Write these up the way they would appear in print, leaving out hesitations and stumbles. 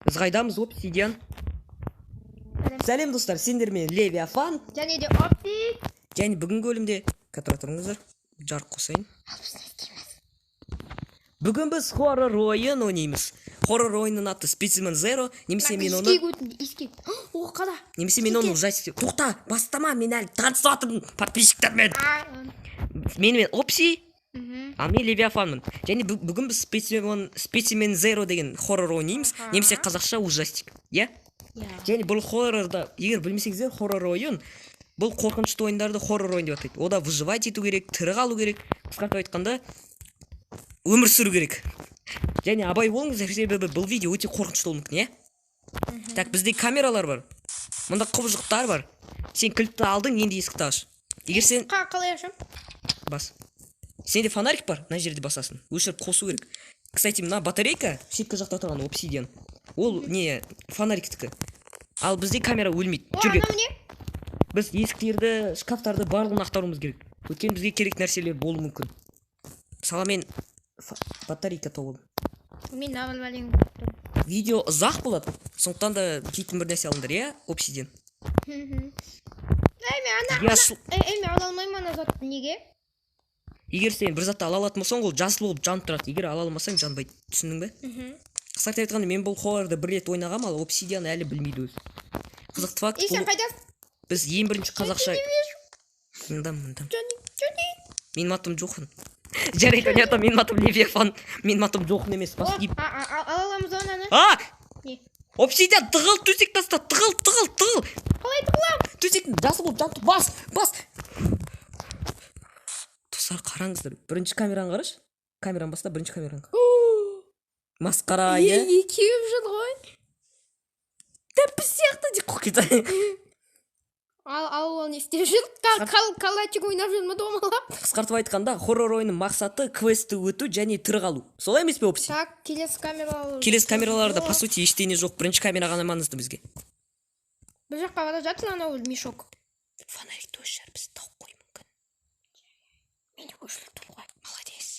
Біз қайдамыз, Обсидиан? Сәлем, достар, сендермен Левиафан. Және де Опси. Және бүгінгі бөлімде, тұра тұрыңыздар, жарық қосайын. Бүгін біз хоррор ойын ойнаймыз. Хоррор ойынның аты Specimen Zero, немесе мен оны Иіскейік өтінді, иіскейік. О, қара. Немесе мен оны ужастик. Тоқта, бастама, мен әлі танысып жатырмын подписчиктермен. Менімен Опси, ал мен Левиафанмын. Және бүгін біз Specimen Zero деген хоррор ойнаймыз, немесе қазақша ужастик, иә? Иә. Және бұл хоррорда, егер білмесеңіздер, хоррор ойын бұл қорқынышты ойындарды хоррор ойын деп атайды. Ода выживать ету керек, тірі қалу керек, қысқартып айтқанда өмір сүру керек. Және абай болыңыздар, себебі бұл видео өте қорқынышты болуы мүмкін, иә? Так, бізде камералар бар. Мында құбыжықтар бар. Сен кілтті алдың, енді есікті аш. Егер сен Қалай ашам? Бас. Сенде фонарик бар, мына жерде басасың. Өшіріп қосу керек. Кстати, мына батарейка шеткі жақта тұрған обсидиан. Ол не, фонариктікі. Ал бізде камера өлмейді. О, Жүр, кет. анау не? Біз есіктерді, шкафтарды барлығын ақтаруымыз керек. Өйткені бізге керек нәрселер болуы мүмкін. Мысалы, мен батарейка тауып алдым. Мен нағыл бәлең болып тұрмын. Видео ұзақ болады. Сондықтан да жейтін бір нәрсе алыңдар, иә, обсидиан. Ей, мен ана, Я шл- ей, ей, мен ала алмаймын ана затты, неге? Егер сен бір затты ала алатын болсаң, ол жасыл болып жанып тұрады. Егер ала алмасаң, жанбайды. Түсіндің бе? Қысқартып айтқанда, мен бұл хоррорды бір рет ойнағанмын, ал обсидиан әлі білмейді өзі. Қызықты факт, Ей, сен бұл қайдасың? біз ең бірінші қазақша. Мында, мында. Джонни, Джонни. Менің атым Джохан. Жарайды, понятно, менің атым Левиафан. Менің атым Джохан емес, О, бас киіп. ала аламыз ананы. А! Не? Обсидиан, тығыл, төсек таста, тығыл, тығыл, тығыл. Қалай тығыламын? Төсектің жасыл болып жанып тұр. Бас, бас. Достар, қараңыздар, бірінші камераны қарашы. Камераны баста, бірінші камераны. Масқара, иә? Екеуі жүр ғой. Тәппіс сияқты деп қойып кетті. Ал ол не істеп жүр? Калачик ойнап жүр ме домалап? Қысқартып айтқанда, хоррор ойынның мақсаты квестті өту және тірі қалу. Солай емес пе, Опси? Так, келесі камералар. Келесі камераларда, по сути, ештеңе жоқ. Бірінші камера ғана маңызды бізге. Бір жаққа бара жатыр анау мешок. Фонарикті өшір, біз тауып қою мүмкін. Мен де өшіріп тұр ғой. Молодец.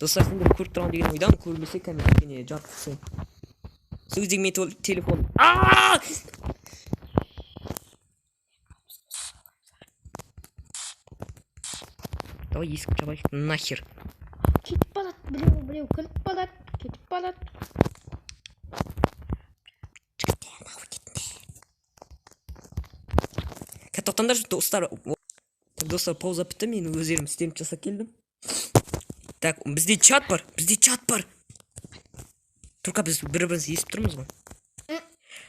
Достар, сендер көріп тұрған деген ойдамын, көрмесе камера кішкене жарық қосайын. Сол кездегі менің телефон. Ааа! Давай есікті жабайық, нахер. Кетіп барады, біреу, біреу кіріп барады, кетіп барады. Жігіттер, нахуй кетіңдер. Тоқтаңдаршы, достар. Так, достар, пауза бітті, мен өздерім істерімді жасап келдім. Так, бізде чат бар, бізде чат бар. Только біз бір-бірімізді естіп тұрмыз ғой.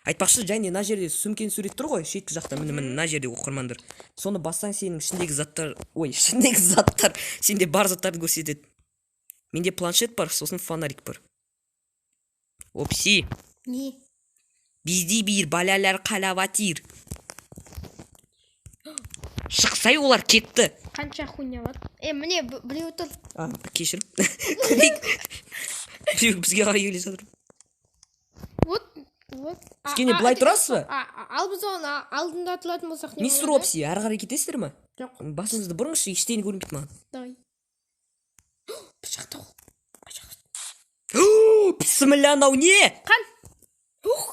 Айтпақшы, және мына жерде сөмкенің суреті тұр ғой, шеткі жақта, міне, міне, мына жерде оқырмандар. Соны бассаң, сенің ішіндегі заттар, ой, ішіндегі заттар, сенде бар заттарды көрсетеді. Менде планшет бар, сосын фонарик бар. Опси. Не? Бізде бір балалар қалаватир. Шықсай, олар кетті. Қанша хуйня бар? Е, міне, біреу тұр. А, кешір. Көрейік. Біреу бізге қарай келе жатыр. Вот, вот. Кішкене былай тұрасыз ба? Ал біз оны алдында тұратын болсақ не Мистер болады? Опси, әрі қарай кетесіздер ме? Жоқ. Басыңызды бұрыңызшы, ештеңе көрінбейді маған. Давай. Пышақты қол. Пышақ. Бісміллә, анау не? Қан. Ух.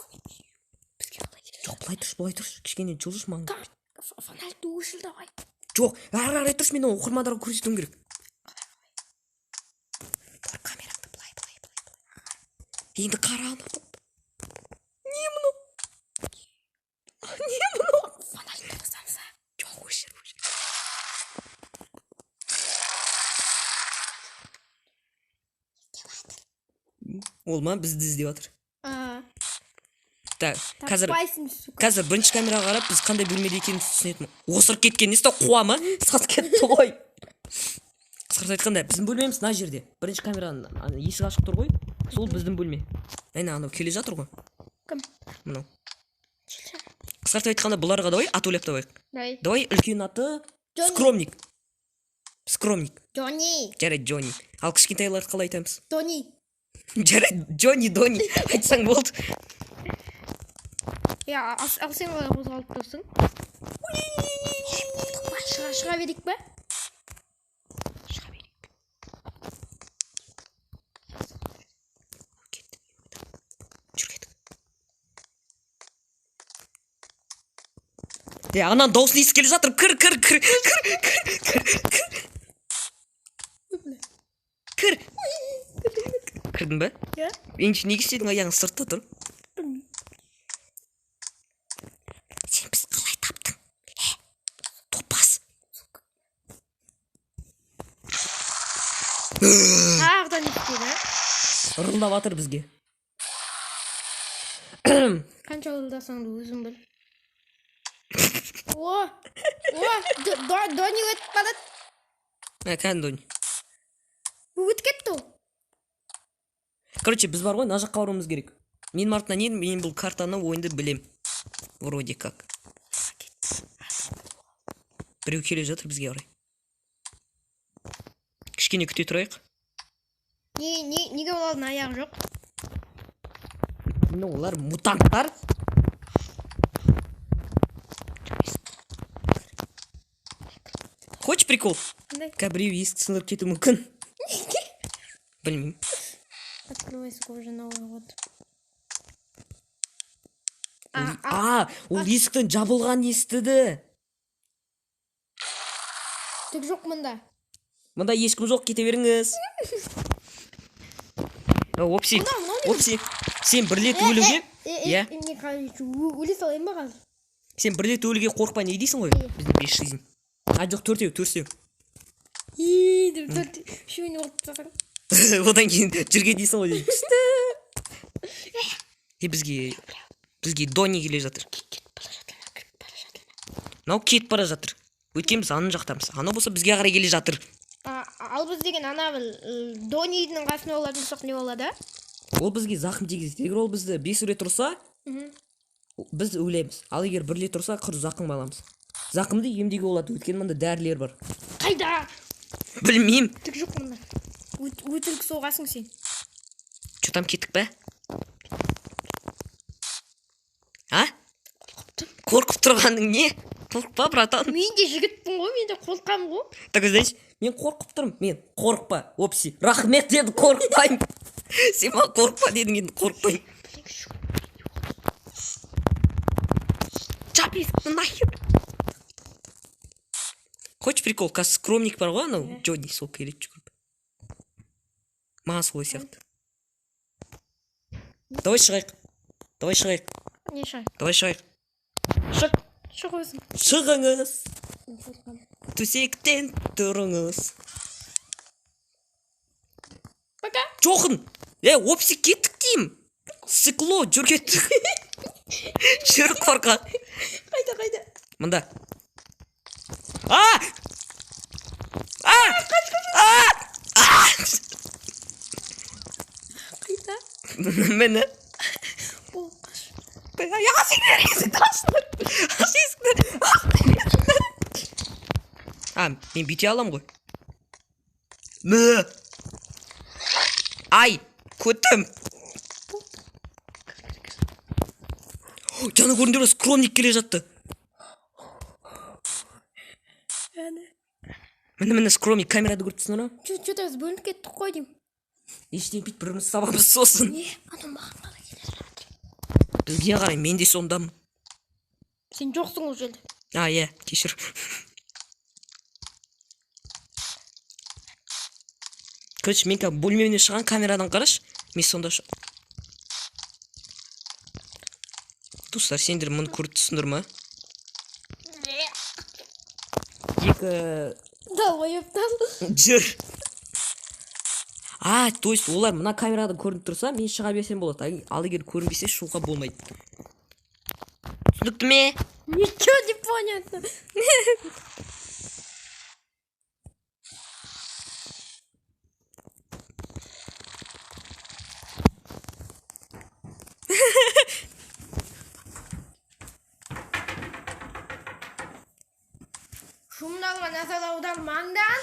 Бізге қалай келе Жоқ, былай тұршы, былай тұршы. Кішкене жылжыш маған. жатыр? Фонарьды өшір, давай. Жоқ, әрі қарай тұршы, мен оны оқырмандарға көрсетуім керек. Тұр, камераңды былай, былай, былай, былай. Енді қара анау. Не мынау? Не мынау? Фонарьды қосамыз. Жоқ, өшір, өшір. Ол ма бізді іздеп жатыр. А, Так, қазір таппайсың, сука. Қазір бірінші камераға қарап, біз қандай бөлмеде екенімізді түсінетін. Осырып кеткен несі, қуа ма? Сасып кетті ғой. Қысқартып айтқанда, біздің бөлмеміз мына жерде. Бірінші камераның ана есік ашық тұр ғой. Сол біздің бөлме. Әне анау келе жатыр ғой. Кім? Мынау. Қысқартып айтқанда, бұларға давай ат ойлап табайық. Давай. Давай үлкен аты Джонни. Скромник. Скромник. Джонни. Жарайды, Джонни. Ал кішкентайларды қалай айтамыз? Тони. Жарайды, Джонни, Дони. Айтсаң болды. Я, ал сен қалай қозғалып тұрсың? Шыға берейік пе? Шыға берейік. Жүр, кет. Е, ананың дауысын естіп келе жатыр. Кір, кір, кір, кір, кір, кір, кір. Кір. Кірдің бе? Иә. Енді неге сенің аяғың сыртта тұр? Білмеймін. Сен біз қалай таптың? Е, топас. Тағы да не істеді? Ырылдап жатыр бізге. Қанша ырылдасаң да өзің біл. О! О! Дони өтіп барады. Ә, кәдімгі Дони. Өтіп кетті ол. Короче, біз бар ғой, мына жаққа баруымыз керек. Менің артымнан не, мен бұл картаны, ойынды білем. Вроде как. Біреу келе жатыр бізге қарай. Кішкене күте тұрайық. Неге олардың аяғы жоқ? Ну, олар мутанттар. Хочешь прикол? Қандай? Қазір біреу есік сындырып кетуі мүмкін. Білмеймін. Открывай уже Новый год. А, ол есіктің жабылғанын естіді. Түк жоқ мында. Мында ешкім жоқ, кете беріңіз. Опси, Мынау, мынау. опси. Сен бір рет өлуге, иә, Не, короче, өле салайын ба қазір? Сен бір рет өлуге қорықпай не дейсің ғой? Бізде бес жизнь. А, жоқ, төртеу, төртеу. И деп төрт үшеуін ұрып тастасаң. Одан кейін жүрге дейсің ғой. Күшті. Е, бізге Дони келе жатыр. Кетіп бара жатыр, кіріп бара жатыр. Мынау кетіп бара жатыр. Өйткені біз аның жақтамыз. Анау болса бізге қарай келе жатыр. Ал біз деген ана бір Донидің қасына болатын болсақ, не болады? Ол бізге зақым тигізеді. Егер ол бізді бес рет ұрса, біз өлеміз. Ал егер бір рет ұрса, құр зақым аламыз. Зақымды емдеуге болады, өйткені мында дәрілер бар. Қайда? Білмеймін. Түк жоқ мында. Өтірік соғасың сен. Че там, кеттік пе? А? Қорқып тұрғаның не? Қорықпа, братан. Мен де жігітпін ғой, мен де қорқамын ғой. Так, знаешь, мен қорқып тұрмын. Мен қорықпа. Опси. Рахмет деді, қорықпаймын. Сен маған қорықпа дедің, енді қорықпаймын. Жап есікті нахер. Хочешь прикол? Қазір скромник бар ғой анау, Джонни, сол келеді жүгіріп. Маған солай сияқты. Давай шығайық. Давай шығайық. Не шай? Давай шығайық. Шық. Шық өзің. Шығыңыз. Мен қорқамын. Төсектен тұрыңыз. Пока. Жоқын. Е, опси, кеттік деймін. Сыкло, жүр, кеттік. Жүр, қорқақ. Қайда, қайда? Мында. А! А! А! А! Қайда? Міне. Бол, қаш. Аш есікті, аш есікті, аш есікті. А, мен бүйте аламын ғой. Мә. Ай, көтім. Жаңа көрдіңдер ме, скромник келе жатты. Әне. Міне, міне, скромник, камерада көріп тұрсыңдар ма? Че-то біз бөлініп кеттік қой деймін. Ештеңе етпейді, бір бірімізді сабамыз сосын. Не, анау маған қарай келе жатыр. Бізге қарай, мен де сондамын. Сен жоқсың ол жерде. А, иә, кешір. Короче, мен қазір бөлмемнен шығған камерадан қарашы. Мен сонда Достар, сендер мұны көріп тұрсыңдар ма? Екі Долбоеб. Жүр. А, то есть олар мына камерадан көрініп тұрса, мен шыға берсем болады. Ал егер көрінбесе, шығуға болмайды. Түсінікті ме? Ничего не понятно. Шумдалма, назар аудармаңдар.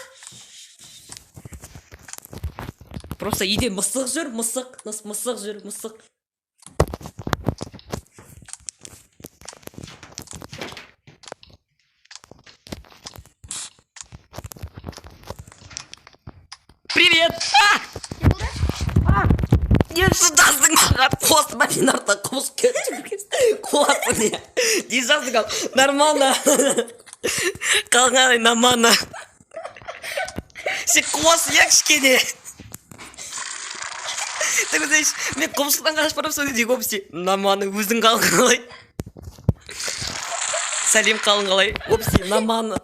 Просто үйде мысық жүр, мысық, мысық жүр, мысық. Привет! А! Не болды? Не шыдастың маған, қосма, мен артынан қосып кетіп. Қуасың, иә. Не жаздың? Ал нормально, қалың нормально. Сен қуасың, иә, кішкене. Ты знаешь, мен құмырсқадан қашып барамын, сол кезде опси нормально. Өзің қалың қалай? Сәлем, қалың қалай? Опси нормально.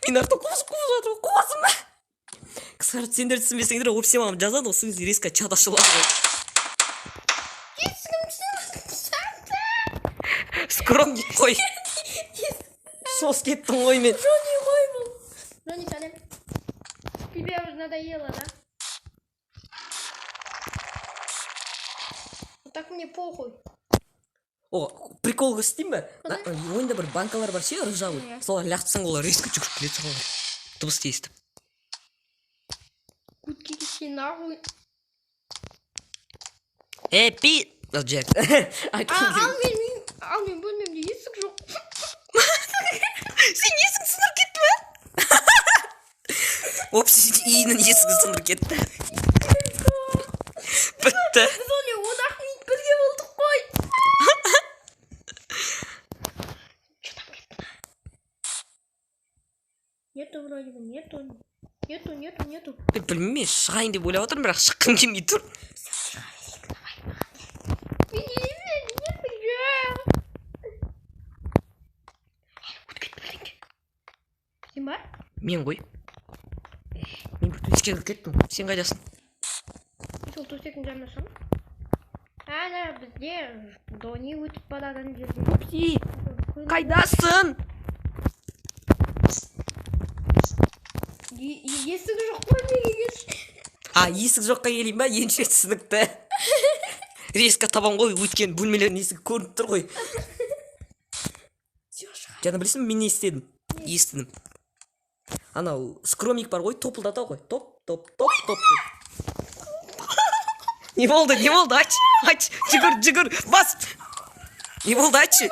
Мен артынан құмырсқа қуып жатыр. Қуасың ба? Қысқартып, сендер түсінбесеңдер, опси маған жазады ғой, сол кезде резко чат ашылады ғой. Есігім. Скромник қой, сос кеттім ғой мен. Джонни ғой бұл. Джонни, сәлем. Тебе уже надоело, да? Ну так мне похуй. О, прикол көрсетейін ба? Ойында бір банкалар бар ше, ржавый. Иә. Солар лақтырсаң, олар резко жүгіріп келеді саған, дыбысты естіп. Гудки нахуй. Е, пи Джек. Ал мен бөлмемде есік жоқ. Сен есің сындырып кетті ма? Опси үйінің есігін сындырып кетті, бітті. Біз оны 10 ақ минут бірге болдық қой. Че там кетті? Нету вроде бы, нету. Нету, нету, нету. Мен білмеймін, мен шығайын деп ойлап отырмын, бірақ шыққым келмей тұр. Мен есік жоқ. Өтіп кетті бірдеңке. Сен ба? Мен ғой, мен бір төсекке кіріп кеттім. Сен қайдасың? Сол төсектің жанына шығамын. Ана бізде Дони өтіп барады ана жерде. Опси, қайдасың? Есігі жоқ қой, неге келші? А, есік жоққа келейін ба? Енді түсінікті, резко табамын ғой, өйткені бөлмелердің есігі көрініп тұр ғой. Все, шыға. Жаңа білесің бе, мен не істедім? Естідім, анау скромник бар ғой, топылдатады ғой, топ топ топ топ деп. Не болды, не болды? Айтшы, айтшы. Жүгір, жүгір, бас. Не болды, айтшы.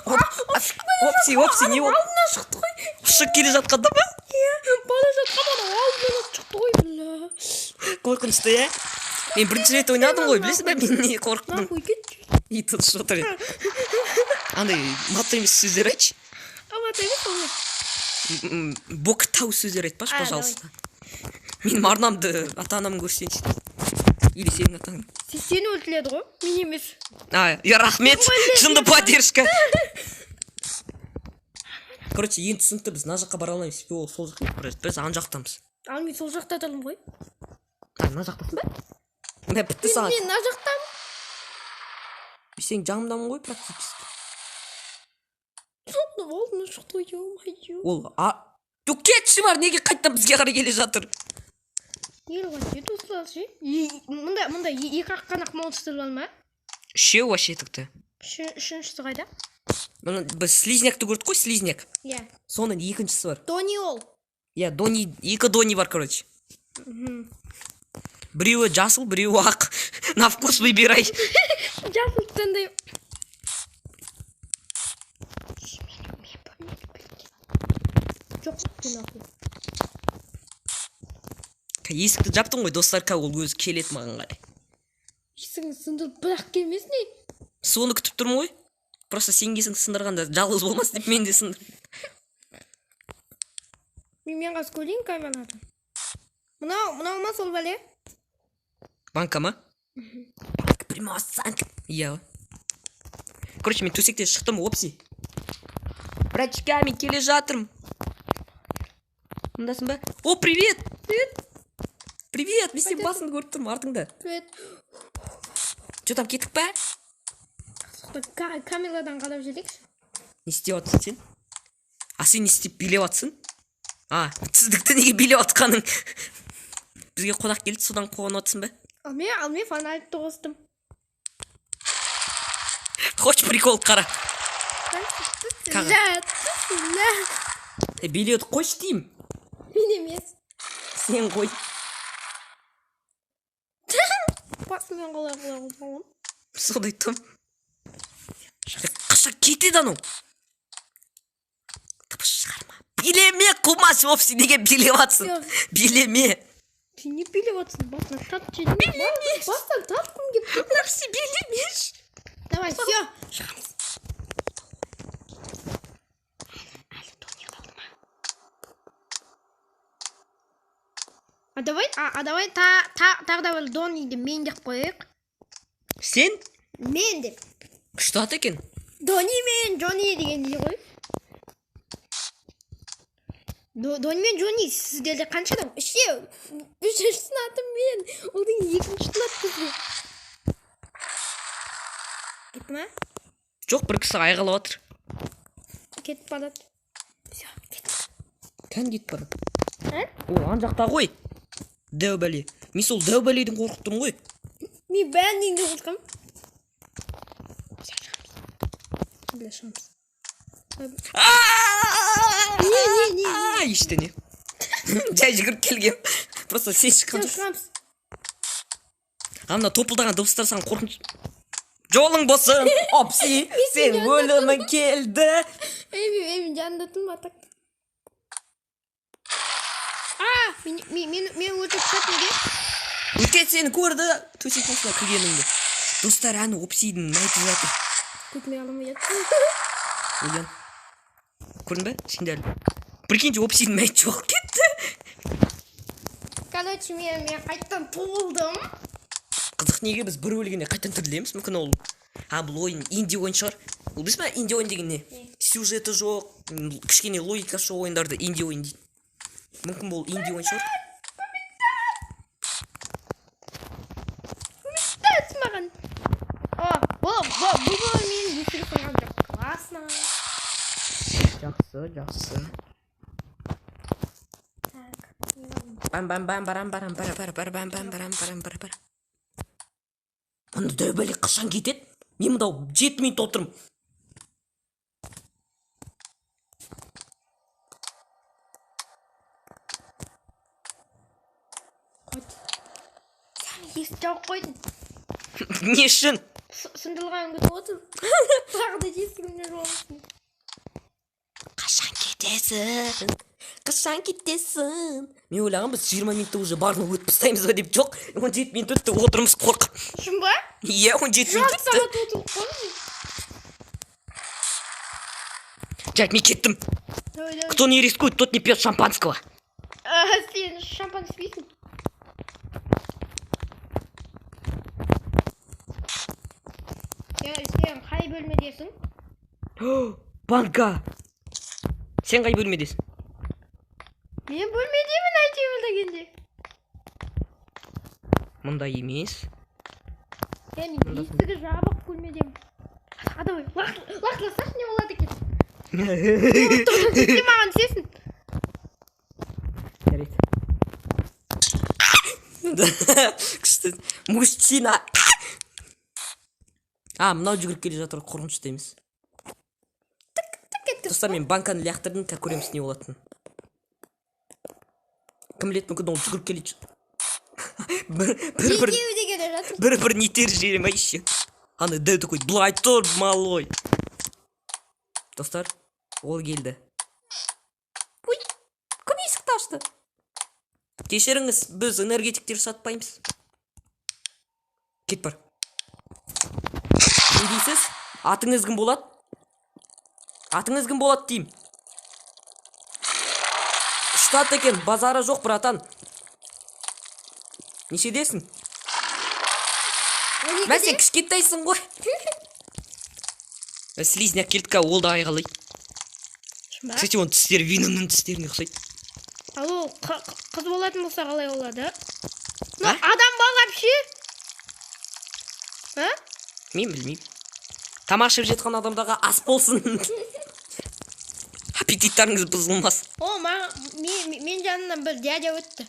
Опси, опси, не болды? Алдынан шықты ғой. Ұшып келе жатқанда ма? Иә, бара жатқан анау алдынан шықты ғой, бля. Қорқынышты, иә. Мен бірінші рет ойнадым ғой, білесің бе, мен не қорықтым. Нахуй кетші. И тыныш отыр еді. Андай мат емес сөздер айтшы. Алматы емес ол. Боқтау сөздер айтпашы, А, пожалуйста. Менің арнамды ата анам көрсеңші или сенің атаң. Сені өлтіреді ғой, мен емес. А, я, рахмет, жынды поддержка. Короче, енді түсінікті, біз мына жаққа бара алмаймыз, себебі ол сол жаққа кетіп бара жатыр. Біз ана жақтамыз. Ал мен сол жақта тұрмын ғой. А, мына жақтасың ба? Мә, бітті саған. Мен мына жақтамын. Мен сенің жаныңдамын ғой практически. Алдынан шықты ғой, ё-моё. Ол, а, жоқ, кетші, бар, неге қайтадан бізге қарай келе жатыр? Ел ғой, осылар ше. Мында екі ақ қана монстр бар ма? Үшеу вообще тіпті. Үшіншісі қайда? Мына біз слизнякты көрдік қой, слизняк. Иә. Соның екіншісі бар. Дони ол. Иә, Дони, екі Дони бар, короче. Біреуі жасыл, біреуі ақ. На вкус выбирай. Жасыл таңдай. Мен бөлмеге жоқ, нахуй. Есікті жаптым ғой, достар, ол өзі келеді маған қарай. Есігін сындырып бірақ келмесін, ей. Соны күтіп тұрмын ғой. Просто сен келсең, сындырғанда жалғыз болмас деп мен де сындыр. Мен қазір көрейін камерадан. Мынау ма сол бәле? Банка ма? Банка примасанка. Иә. Короче, мен төсектен шықтым, опси. Братчика, мен келе жатырмын. Мындасың ба? О, привет! Привет! Привет! Мен сенің басыңды көріп тұрмын артыңда. Привет. Че там, кеттік па? Камерадан қарап жүрейікші. Не істеп жатырсың сен? А сен не істеп билеп жатсың? А, сіздікті неге билеп жатқаның? Бізге қонақ келді, содан қуанып жатсың ба? Ал мен фонарикті қостым. Хочешь прикол, қара. Қара. Е, билеуді қойшы деймін. Мен емес. Сен қой. Басымен қалай қалай қойған? Соны айттым. Қашан кетеді анау? Дыбыс шығарма. Билеме, қумаш, вовсе неге билеп жатсың? Жоқ. Билеме. Сен не билеп жатырсың? Басынан тартып жедің. Бастан тартқым келіп тұр. Нақси, билемеші. Давай, все. А давай тағы да бір Дониді мен деп қояйық. Сен? Мен деп. Күшті ат екен. Дони мен Джонни дегендей ғой. Дони мен Джонни, сіздерде қанша адам? Үшеу. Үшіншісінің аты мен. Ол деген екіншісінің аты бізге. Кетті ма? Жоқ, бір кісі айғайлап жатыр. Кетіп барады. Все, кетті. Кән кетіп барады? А? О, ана жақта ғой. Дәу бәле. Мен сол дәу бәледен қорқып тұрмын ғой. Мен бәрінен де қорқамын. Все, шығамыз. Бля, шығамыз. Не, не, не, не. Ештеңе. Жай жүгіріп келгем. Просто сен шыққан Все, жоқсың. шығамыз. А мына топылдаған дыбыстар саған қорқыныш. Жолың болсын, Опси, сен өлімің келді. Ей, мен жанында тұрмын, а так. А, мен өлтіріп тастады неге? Өткен сені көрді, төсек астына кіргеніңді. Достар, әні Опсидің мәйіті жатыр. Көтіме аламай жатыр. Оян. Көрдің бе? Сен де әлі. Прикиньте, Опсидің мәйіті жоғалып кетті. Короче, мен қайтадан туылдым. Қызық, неге біз бір өлгенде қайтадан тірілеміз? Мүмкін ол, а, бұл ойын инди ойын шығар. Ол білесің ба, инди ойын деген не? Сюжеті жоқ, кішкене логикасы жоқ ойындарды инди ойын дейді. Мүмкін бұл инди ойын шығар. Көмектес маған. О, бұл мені өлтіріп қойған жоқ. Классно. Жақсы, жақсы. Так, не алдым? Бам бам бам барам барам бара бара бара бам бам барам барам бара бара. Мында дәу бәле қашан кетеді? Мен мында 7 минут отырмын. Қойды. Сен есікті жауып қойдың. Не үшін? Сындырылғанын күтіп отырмын. Тағы да есігімді жауып. Қашан кетесің? Қашан кетесің? Мен ойлағанмын, біз 20 минутта уже барлығын өтіп тастаймыз ба деп. Жоқ, 17 минут өтті, отырмыз қорқып. Шын ба? Иә, 17 минут Жарты өтті. сағат отырып қойдым. Жарайды, мен кеттім. Давай, давай. Кто не рискует, тот не пьет шампанского. А, сен шампан ішпейсің. Я, сен қай бөлмедесің? Банка. Сен қай бөлмедесің? Мен бөлмедемін әйтеуір дегенде. Мында емес. Мен есігі жабық бөлмедемін. А, давай, лақтырсайшы, не болады екен? Сен маған түсесің. Жарайды. Күшті. Мужчина. А, мынау жүгіріп келе жатыр, қорқынышты емес. Тік кетті. Достар, мен банканы лақтырдым, қазір көреміз не болатынын. Кім біледі, мүмкін ол жүгіріп келе бір бір бір Екеуі де келе жатыр. бір бірін итеріп жібере ма еще. Ана дәу такой: «Былай тұр, малой». Достар, ол келді. Ой, кім есікті ашты? Кешіріңіз, біз энергетиктер сатпаймыз. Кет бар. Не дейсіз? Атыңыз кім болады? Атыңыз кім болады деймін. Күшті ат екен, базары жоқ, братан. Нешедесің? 12-де. Мә, сен кішкентайсың ғой. Слизняк келді, ол да айғайлайды. Шын ба? Кстати, оның тістері Веномның тістеріне ұқсайды. Ал ол қыз болатын болса, қалай болады? Ну, А? адам ба вообще? А? Мен білмеймін. Тамақ ішіп жатқан адамдарға ас болсын. Аппетиттарыңыз бұзылмас. О, маған мен жанымнан бір дядя өтті.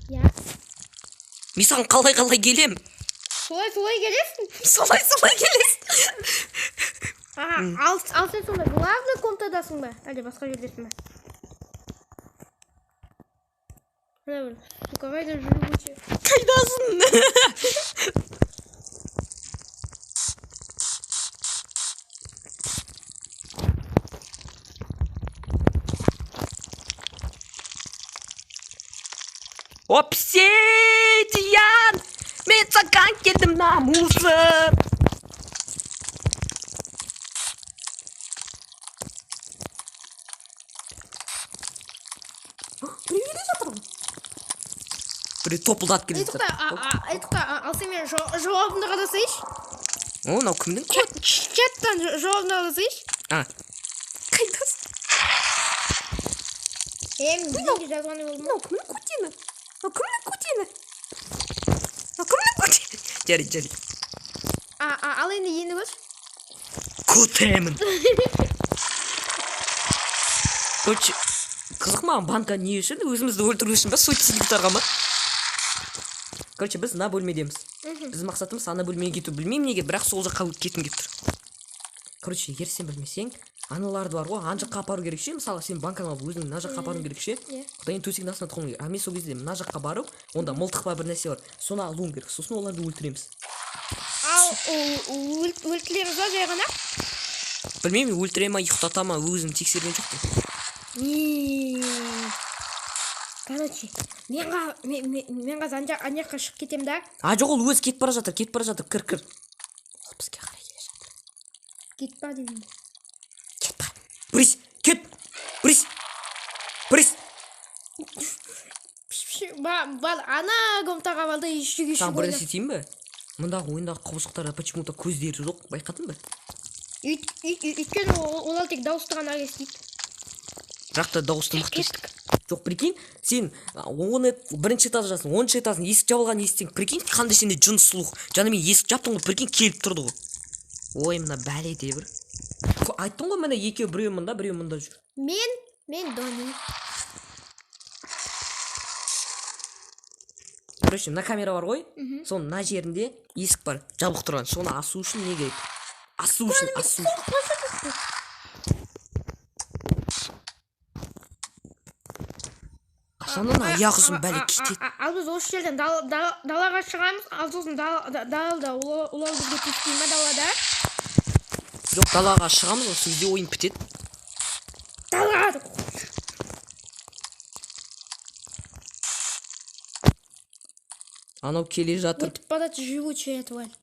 Иә. Мен саған қалай қалай келем? Солай солай келесің. Солай солай келесің. Аха, ал сен сонда главный комнатадасың ба? Әлде басқа жердесің ба? Мына бір сука қайда жүріп өте? Қайдасың? Обсидиан! Мен саған келдім на мусор! Біреу келе жатыр ғой. Біреу топылдатып келе Ей, тоқта, жатыр. ей, тоқта, ал сен менің жауабымды қарасайшы. О, мынау кімнің? Чаттан жауабымды қарасайшы. А, қайдасың? Е, мен неге жазғаны болды ма? Мынау кімнің көтені? Мынау кімнің көтені? Мынау кімнің көтені? Жарайды, жарайды. Ал енді көрші. Көтемін. Короче, қызық маған, банка не үшін? Өзімізді өлтіру үшін ба, суицидтарға ма? Короче, біз мына бөлмедеміз. Біздің мақсатымыз ана бөлмеге кету. Білмеймін неге, бірақ сол жаққа кеткім келіп тұр. Короче, егер сен білмесең, аналарды бар ғой, ана жаққа апару керек ше. Мысалы, сен банканы алып, өзің мына жаққа апаруың керек ше. Иә. Одан кейін төсектің астына тығуың керек. А мен сол кезде мына жаққа барып, онда мылтық па, бір нәрсе бар, соны алуым керек. Сосын оларды өлтіреміз. Ал өлтіреміз ба жай ғана? Білмеймін, өлтіре ма, ұйықтата ма, өзім тексерген жоқпын. Не. Короче, мен қазір ана жаққа шығып кетемін да. А, жоқ, ол өзі кетіп бара жатыр, кетіп бара жатыр. Кір, кір. Ол бізге қарай келе жатыр. Кетіп па деймін. Кет бар, брысь, кет, брысь, брысь. Пш, пш, бар, ана комнатаға барды, ешік ешік. Саған бір нәрсе айтайын ба? Мұндағы ойындағы құбыжықтарда почему то көздері жоқ, байқадың ба? Өйткені олар тек дауысты ғана естиді. Бірақ та дауысты мықты естиді. Кеттік. Жоқ, прикинь, сен оны бірінші этаждасың, 10-шы этаждың, есік жабылған естісең, прикинь, қандай сенде жын слух. Жаңа мен есік жаптым ғой, прикинь, келіп тұрды ғой. Ой, мына бәле де бір. Айттым ғой, міне, екеуі, біреуі мында, біреуі мында жүр. Мен Дони. Короче, мына камера бар ғой, соның мына жерінде есік бар, жабық тұрған. Соны асу үшін не керек? Асу үшін, асу үшін. Қашан ана аяқ ұзын бәле кетеді? Ал біз осы жерден далаға шығамыз, ал сосын далада олар бізге тиіспей ма далада? Жоқ, далаға шығамыз ғой, сол кезде ойын бітеді. Далаға. Анау келе жатыр. Өтіп барады живучая тварь.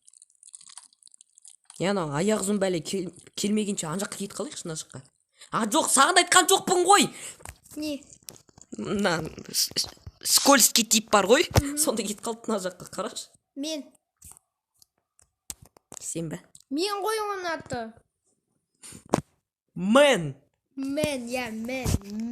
Не, анау аяқ ұзын бәле келмегенше ана жаққа кетіп қалайықшы, мына жаққа. А, жоқ, саған да айтқан жоқпын ғой. Не? Мына скользкий тип бар ғой, сонда кетіп қалды мына жаққа, қарашы. Мен. Сен бе? Мен ғой оның аты. Мен. Мен, иә, мен,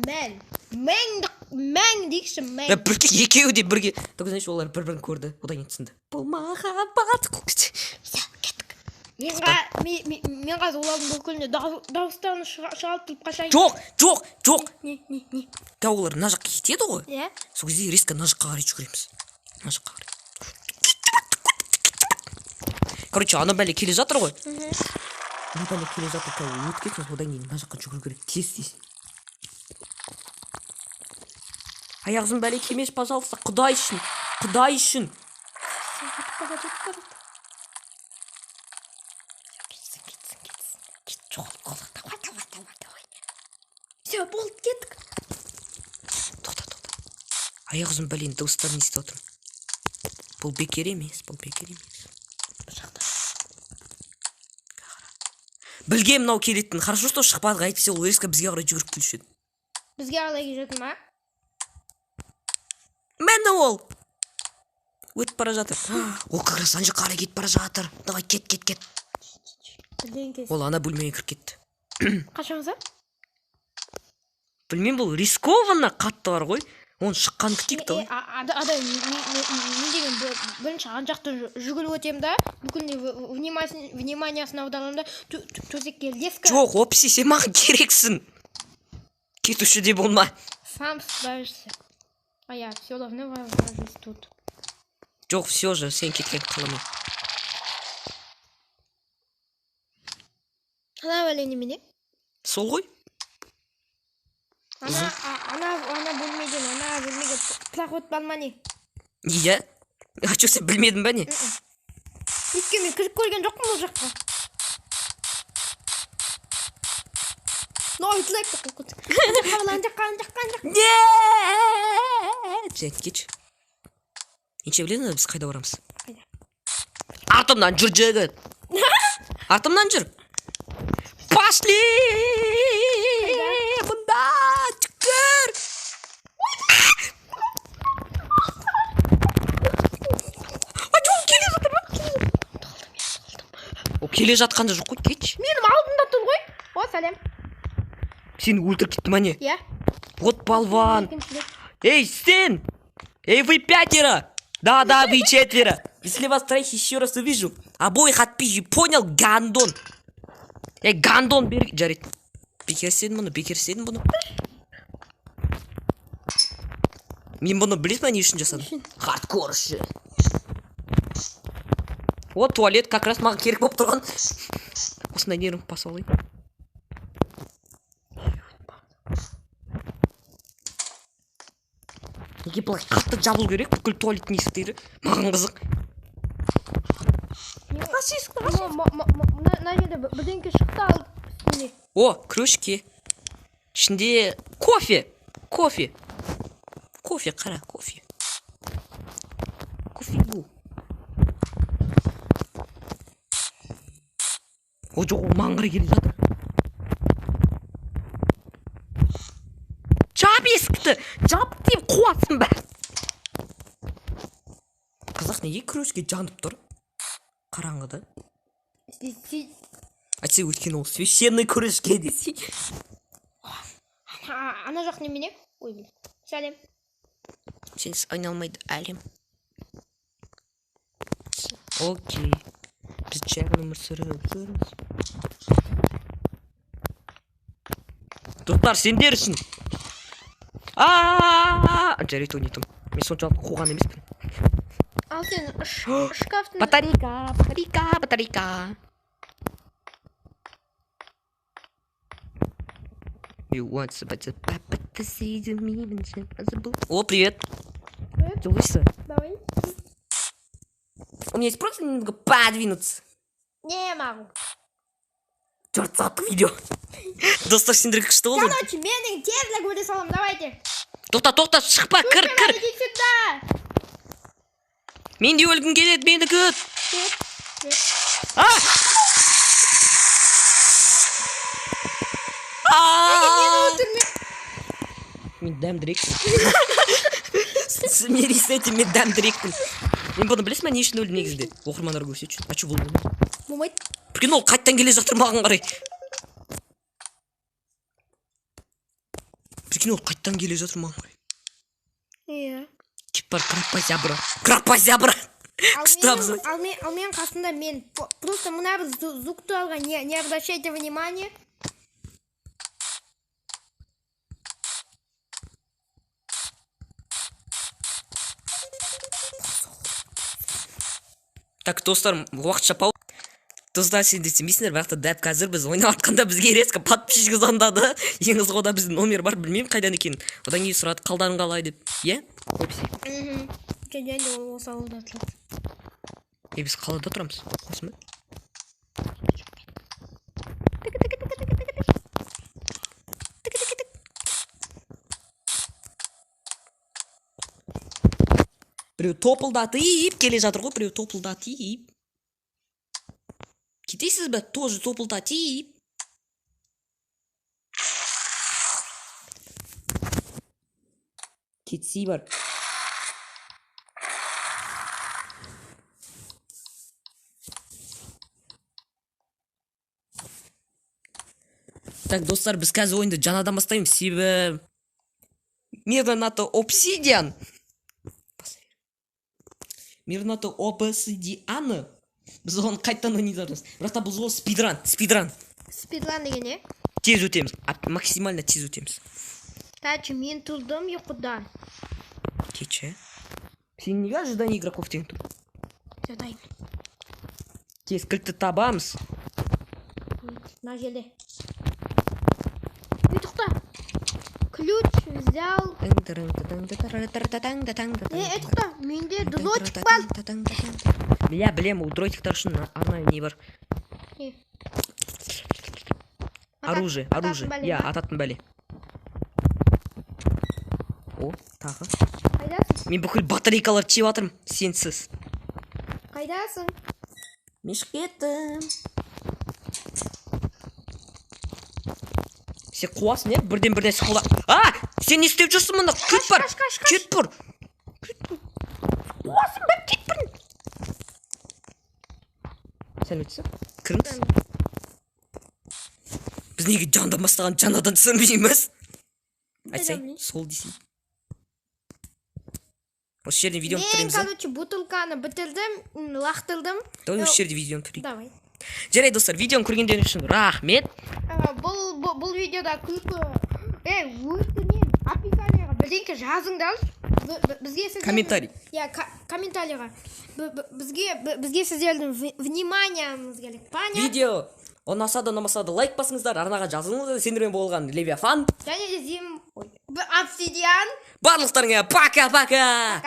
мен. Мен, мен дейікші, мен. Е, бірге, екеуі де бірге. Только, знаешь, олар бір бірін көрді, одан кейін түсінді. Бұл махаббат. Всё, кеттік. Мен қазір олардың бүкіліне дауыстарын шығарып тұрып қашайын. Жоқ, жоқ, жоқ. Не, не, не? Да, олар мына жаққа кетеді ғой. Иә. Сол кезде резко мына жаққа қарай жүгіреміз. Мына жаққа қарай. Короче, ана бәле келе жатыр ғой. Ана бәле келе жатыр, қазір өтіп кетсін, одан кейін мына жаққа жүгіру керек. Тез, тез. Аяқ ұзын бәле келмеші, пожалуйста, құдай үшін, құдай үшін. Өтіп барады, өтіп барады. Кетсін, кетсін, кетсін. Кет, жоғал, қолға, давай, давай, давай, давай. Всё, болды, кеттік. Тоқта, тоқта. Аяқ ұзын бәленің дыбыстарын естіп отырмын. Бұл бекер емес, бұл бекер емес. Бұл жақта. Білгем мынау келетінін. Хорошо, что шықпадық, әйтпесе ол резко бізге қарай жүгіріп келуші еді. Бізге қалай келе жатыр ма? Міне, ол өтіп бара жатыр. Ол как раз ана жаққа қарай кетіп бара жатыр. Давай, кет, кет, кет. Бірдеңке. Ол ана бөлмеге кіріп кетті. Қашамыз ба? Білмеймін, бұл рискованно қатты бар ғой. Оның шыққанын күтейік, давай. Ада, мен деген бірінші ана жақтан жүгіріп өтемін да, бүкіл вниманиясын аударамын да, төсекке резко. Жоқ, опси, сен маған керексің. Кетуші де болма. Сам справишься. А я все равно вожусь тут. Жоқ, все же сен кеткен қаламын. Ана бәле немене? Сол ғой. Ана бөлмеден ана бөлмеге проход бар ма, не? Иә. А че, сен білмедің ба, не? Өйткені мен кіріп көрген жоқпын ол жаққа. Ну, айтылайық та қорқыт. Ана жаққа, ана жаққа, ана жаққа. Нет, сен кетші. Неше білесің, біз қайда барамыз? Қайда? Артымнан жүр, жігіт, артымнан жүр. Пошли. Мында түкір. Келе жатқан да жоқ қой, кетші. Менің алдымда тұр ғой. О, сәлем. Сені өлтіріп кетті ма, не? Иә. Вот болван. Екінші рет. Эй, Стэн! Эй, вы пятеро! Да-да, вы четверо! Если вас троих еще раз увижу, обоих отпизжу, понял, гандон? Эй, гандон, бері. Жарайды. Бекер істедім бұны, бекер істедім бұны. Мен бұны білесің ба не үшін жасадым? Хардкор үшін. Вот туалет как раз маған керек болып тұрған. Осындай нервім басып алайын. Неге былай қатты жабылу керек бүкіл туалеттің есіктері? Маған қызық. Мына жерде бірдеңке шықты ал үстіне. О, кружки. Ішінде кофе. Кофе. Кофе, қара, кофе. Кофе бұл. О, жоқ, ол маған қарай келе жатыр. Жап есікті! Жап деп қуасың ба? Қызық, неге кружки жанып тұр? Қараңғыда. Айтса, өйткені ол священный кружки десе. Ана жақ немене? Ой, блин. Сәлем. Сенсіз айналмайды әлем. Окей. Біз жай ғана өмір сүріп жүрміз. Достар, сендер үшін. А-а-а! Жарайды, ойнайтын. Мен соншалықты қуған емеспін. Ал сен шкафтың. Батарейка, батарейка, батарейка. You want somebody to О, привет. Привет. Целуйся. Давай. У меня есть просто немного подвинуться. Не могу. Төрт сағаттық видео. Достар, сендерге күшті болды. Короче, менің тезірек өле саламын, давайте. Тоқта, тоқта, шықпа, кір, кір. Иди сюда. Мен де өлгім келеді, мені күт. Привет. Привет. А! А! Өлтірме. Мен дәмдірекпін. Смирись с этим, мен дәмдірекпін. Мен бұны білесің ба не үшін өлдім негізінде? Оқырмандар көрсетші. А чё бұл болмайды? Болмайды. Прикинь, ол қайтадан келе жатыр маған қарай. Прикинь, ол қайтадан келе жатыр маған қарай. Иә. Кетіп бар, крапозябра. Крапозябра! Ал Күшті менің, обзор. ал менің қасымда мен просто мына бір звуктарға не обращайте внимание. Так, достар, уақытша пауза. Достар, сендер сенбейсіңдер, бірақ та дәп қазір біз ойнап жатқанда бізге резко подписчик звондады. Ең қызығы, ода біздің номер бар, білмеймін қайдан екенін. Одан кейін сұрады, қалдарың қалай деп. Иә? Опси. Мхм. Және де ол осы ауылда тұрады. Е, біз қалада тұрамыз. Қосың ба? Біреу топылдатып келе жатыр ғой, біреу топылдатып. Кетесіз бе, тоже топылдатып. Кетсей бар. Так, достар, біз қазір ойынды жаңадан бастаймыз, себебі Мирнато Обсидиан. Мирнато Обсидианы. Біз оған қайтадан ойнай жатырмыз. Бірақ та бұл жолы спидран, спидран. Спидран деген не? Тез өтеміз, максимально тез өтеміз. Короче, мен тұрдым ұйқыдан. Кече. Сен неге ожидание игроков деген тұр? Жатайын. Тез кілтті табамыз. Мына жерде. Ей, тоқта. Ключ взял. Ей, ей, тоқта. Менде дротик бар. Иә, білемін, ол дротиктар үшін арнайы не бар. Не? Оружие, Ататын оружие. бәле Иә, ма? ататын бәле. О, тағы. Қайдасың? Мен бүкіл батарейкаларды жеп жатырмын, сенсіз. Қайдасың? Мен шығып кеттім. Сен қуасың, иә? Бірден бірден сықылда. А! Сен не істеп жүрсің мұнда? Кет бар! Қаш, қаш, қаш. Кет бар! Кет бар! Қуасың ба? Кет бар! Сәлеметсіз бе? Кіріңіз. Біз неге жандан бастаған, жаңадан түсінбейміз? Айтсай, білейін. Сол десей. Осы жерден видеоны Мен, бітіреміз, а? короче, бутылканы бітірдім, лақтырдым. Давай осы жерде видеоны бітірейік. Давай. Жарайды, достар, видеоны көргендеріңіз үшін рахмет. Бұл видеода күлкі. Ей, өтінемін, описаниеға бірдеңке жазыңдаршы. Бізге сіздердің Комментарий. Иә, комментарийға. Бізге сіздердің вниманиеңіз керек. Понятно? Видео ұнаса да, ұнамаса да, лайк басыңыздар, арнаға жазылыңыздар. Сендермен болған Левиафан Және де Зим, ой, обсидиан. Барлықтарыңа пока пока.